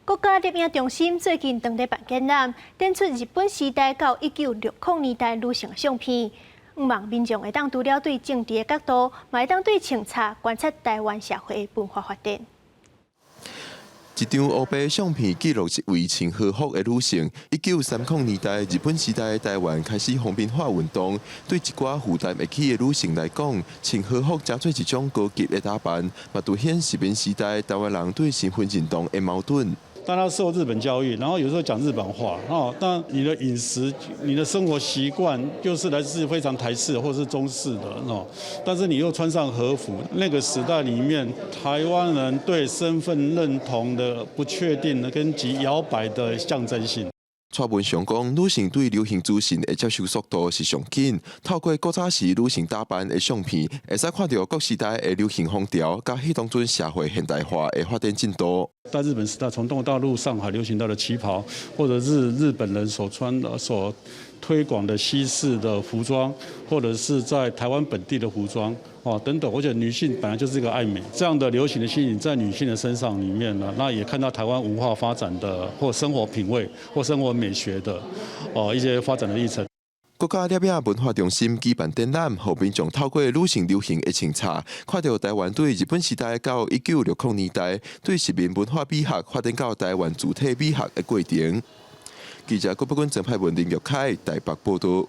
國家攝影中心最近正咧辦展覽，展出日本時代到1960年代女性的相片。向望民眾會當除了對政治的角度，嘛會當對穿插觀察台灣社會文化發展。一張烏白相片記錄一位穿和服的女性。1930年代，日本時代台灣開始皇民化運動，對一寡負擔會起的女性來講，穿和服成做一種高級的打扮，嘛凸顯殖民時代台灣人對身份認同的矛盾。當他受日本教育，然後有時候講日本話，哦，當你的飲食、你的生活習慣又是來自非常台式或是中式的，哦，但是你又穿上和服，那個時代裡面，台灣人對身份認同的不確定的跟極搖擺的象徵性。蔡文雄講，女性對流行資訊的接受速度是上緊，透過古早時女性打扮的相片，會使看著各時代的流行風潮，佮彼當陣社會現代化的發展進度。在日本時代，從中國大陸上海流行到的旗袍，或者是日本人所穿的、所推廣的西式的服裝，或者是在台灣本地的服裝，哦等等。而且女性本來就是一個愛美，這樣的流行的吸引在女性的身上裡面呢，那也看到台灣文化發展的或生活品味或生活美學的哦一些發展的歷程。國家攝影文化中心舉辦展覽，予民眾透過女性流行的穿插，看著台灣對日本時代到1960年代對殖民文化美學發展到台灣主體美學的過程。記者郭伯君、鄭派文、林玉凱台北報道。